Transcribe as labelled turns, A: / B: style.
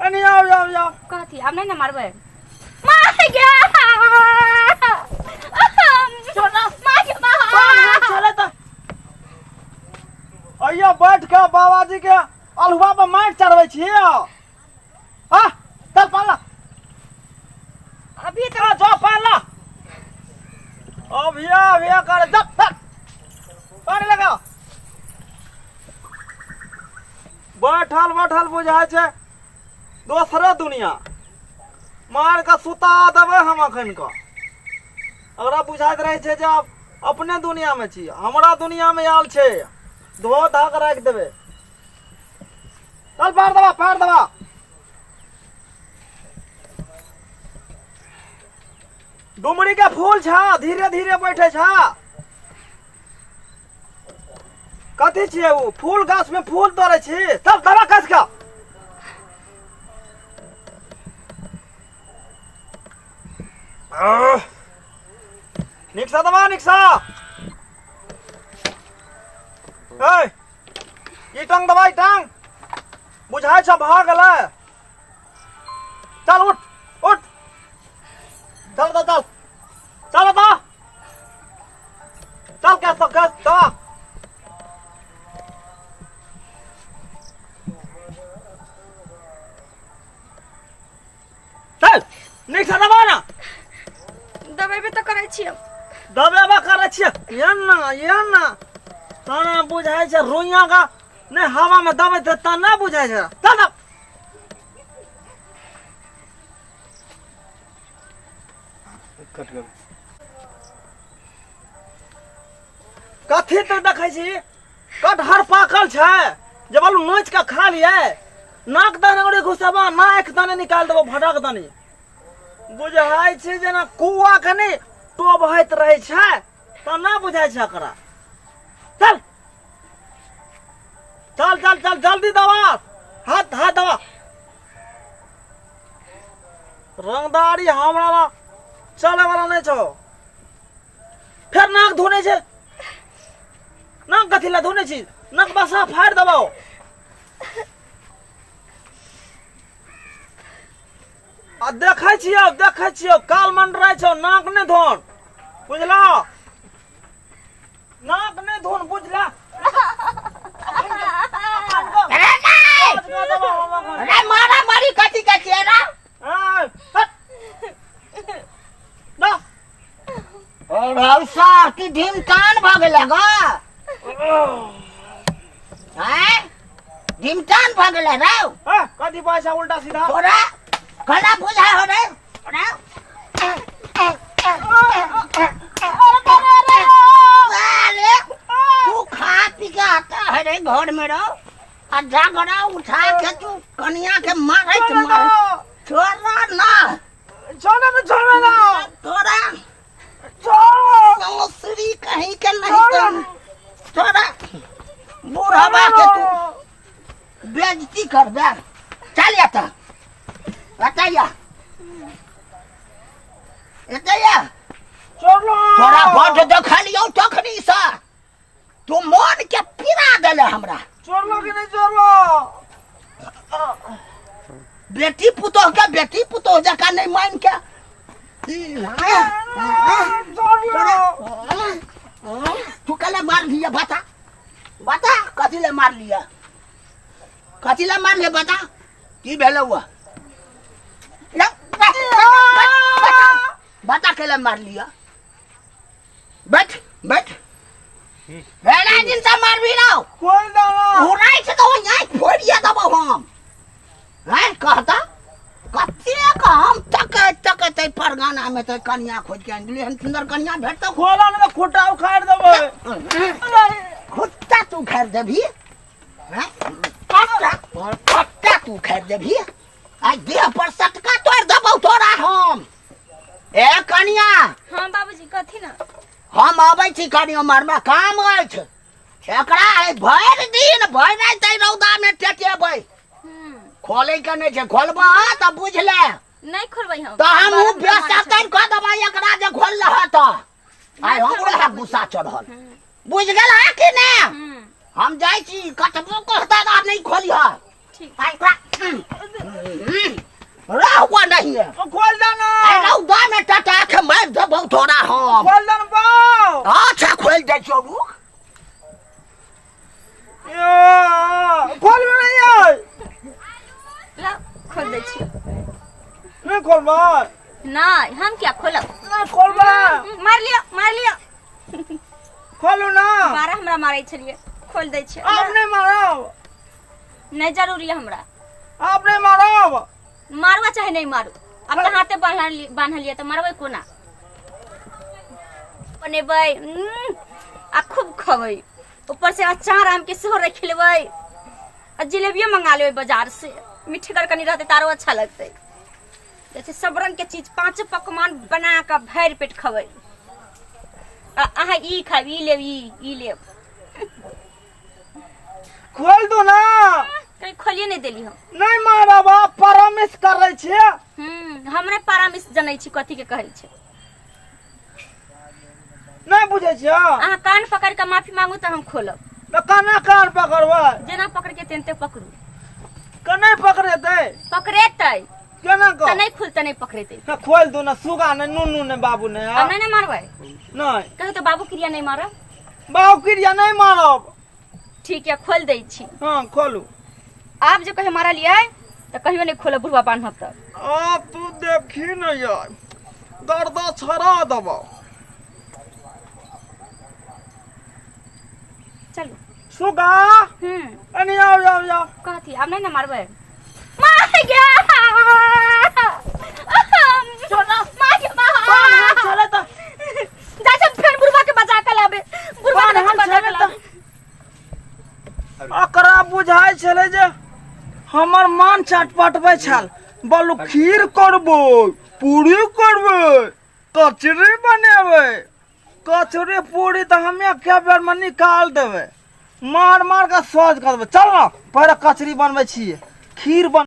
A: एनी आउ आउ आउ।
B: कथी आब नहीं ना मारबै? मार गया।
A: छोड़ा।
B: मार गया, मार।
A: चले त अइयो बैठ के बाबाजी के अलहुआ पर माटि चढ़बै छी। आ चल पाला।
B: अभी
A: तो जो पाला अभी अभी कर चल चल पानी लगा। बैठल बैठल बुझाइ छै दोसरे दुनिया। मार के सुता देबै हम अखन के। ओकरा बुझाइत रहै छै जे आब अपने दुनिया में छी, हमरा दुनिया में आयल छै, धो धा के राखि देबै। चल पार दबा पार दबा। डुमरी के फूल छा, धीरे धीरे बैठे छा। कथी छियै उ? फूल गाछ में फूल तोड़ै छी। चल दबा कस के। नीकसँ दबा नीकसँ। ए ई टांग दबा, ई टांग बुझाइ छ भऽ गेलै। चल उठ उठ, चल चल चल चल बता चल कैस तो कैस दबा। चल नीक से दबा ना।
B: दबेबे तऽ करै छियै।
A: दबेबा करै छियै। एना एना तना बुझाइ छै रुइया का नहि हवा में दबै छै तना नहि बुझाइ छै। चल दब।
C: कट गेल।
A: कथी तो देखै छी? कटहर पाकल छै जे बालू नोच के खा लिए। नाक दाने ओरे घुसेबा ना एक दाने निकाल देबो भटक दाने। बुझाइ छै जेना कुआ के नहि टोबहैत रहै छै तऽ ना बुझाइ छै एकरा। चल चल चल चल जल्दी दबा, हाथ हाथ दबा। रंगदारी हमरा ला चले वाला नहीं छौ। फेर नाक धोने छै, नाक कथी ला धोने छी? नाक बसा फाड़ि देबौ। आ देखै छियौ, देखै छियौ काल मंडराइ छौ। नाक नहि धोन बुझलौ, नाक नहि धोन बुझला।
D: अरे मारा मारी कथी के छियै रे? अरे सार की ढिमकान भऽ गेलै ग। हैं? ढिमकान भऽ गेलै रौ।
A: कथी पैसा उल्टा सीधा
D: तोरा कला बुझा हो रे। तोरा अरे तू खा पी के आता है रे घर में रहो आ झगड़ा उठा के तू कनिया के मारैत मारैत। छोड़ा ना।
A: छोड़ा ना, छोड़ा ना।
D: तोरा
A: छोड़ो।
D: ससुरी कहीं के नहीं तो तोरा बूढ़वा के तू बेइज्जती कर दे। चल एतऽ, एतऽ या, एतऽ या।
A: छोड़ो।
D: तोरा बड्ड देखलियौ तखनी से तू मन के पीड़ा देले हमरा।
A: छोड़लो कि नहीं छोड़लो?
D: बेटी पुतोह के बेटी पुतोह जकाँ नहीं मान के।
A: छोड़लो।
D: तू कले मार लिया? बता बता, कथी ले मार लिया? कथी ले मार लिया बता? की भेल हुआ? बता केले मार लिया? बैठ बैठ। भेला दिन से मारबी ना।
A: खोल दाना।
D: उड़ाइ छै तऽ ओहि फोड़िए देबौ हम। हैं कहता कतेक हम तकैत तकैत एहि परगना में तऽ कनिया खोज के आनि देलियै। एहन सुन्दर कनिया भेटतौ?
A: खोला ना तऽ खुट्टा उखाड़ि देबै।
D: खुट्टा तू उखाड़ि देबही? हैं? खुट्टा खुट्टा तू उखाड़ि देबही? आइ देह पर सटका तोड़ि देबौ तोरा हम। ए कनिया।
B: हाँ बाबूजी कथी ना?
D: हम अबै छी कनि, हमर में काम अछि। एकरा आइ भरि दिन भरि राति एहि रौदा में टेटेबै। खोलै के नहि छै, खोलबह तऽ बुझि ले।
B: नहीं खोलबै हम।
D: तऽ हम
B: बड़ा
D: बेसतन कऽ देबै एकरा जे खोल लह तऽ। आइ हमरो है गुस्सा चढ़ल। बुझि गेल है कि ने? हम जाइ छी, कतबो कहता तऽ नहि खोलिह।
B: ठीक।
D: आइ एकरा
B: खोल दै छी।
A: नहि खोलबै?
B: नहि, हम क्या खोलब?
A: नहि खोलबै?
B: मार लिअ, मार लिअ।
A: खोलू ना।
B: बारह हमरा मारै छलियै, खोल दै छियै।
A: आब नहि मारब।
B: नहि जरूरी है हमरा।
A: आब नहि मारब।
B: मारबा चाहे नहि मारू, आब तऽ हाथे बान्हलियै तऽ मारबै कोना? बनेबै आ खूब खबै, ऊपर से अचार आम के सेहो रखि लेबै आ जिलेबियो मंगा लेबै बाजार से। मिठगर कनि रहतै तऽ आरो अच्छा लगतै। जैसे सब रंग के चीज पांच पकवान बना कऽ भरि पेट खबै। आ अहाँ ई खायब, ई लेब, ई लेब।
A: खोल दू ना।
B: कहीं खोलिए नहीं देली हम।
A: नहीं मारब, आप परामिस करै छियै।
B: हमरे परामिस जनै छी कथी के कहै छै।
A: नहीं बुझै छियै?
B: अहाँ कान पकड़ के माफी मांगू तऽ हम खोलब।
A: तऽ केना कान पकड़बै?
B: जेना पकड़ के तेनते पकड़ू।
A: केना पकड़ेतै?
B: पकड़ेतै।
A: केना
B: तऽ
A: कह
B: नहीं खुलतै, नहीं पकड़ेतै।
A: ना खोल दू ना सुगा ने नुनू ने बाबू ने।
B: हम नहीं ने मारबै।
A: नहीं।
B: कहू तऽ बाबू क्रिया नहीं मारब।
A: बाबू क्रिया नहीं मारब।
B: ठीक है, खोल दै छी।
A: हाँ खोलू।
B: आब जे कहियो मारलियै तऽ कहियो नहीं खोलब, बुढ़वा बान्हब तऽ।
A: आब तू देखी न यार, गर्दा छड़ा देबो।
B: चलू।
A: सुगा। अने आओ आओ आओ।
B: कहती आब नहीं ना मारबै। मार गया। मार गया, मार।
A: चले तऽ
B: जा सब फेर बुढ़वा के बचा के लाबे। बुढ़वा के
A: बान्हल
B: बचा के
A: छलै तऽ
B: लाबे।
A: ओकरा बुझाइ छलै जे हमर मान चटपटबै छल। बोलू खीर करबै, पूरी करबै, कचरी बनेबै। कचरी पूरी तऽ हम एके बेरमे निकाल देबै, मार मार के सहज कर देबै। चल ना, पहिले कचरी बनबै छियै, खीर बन।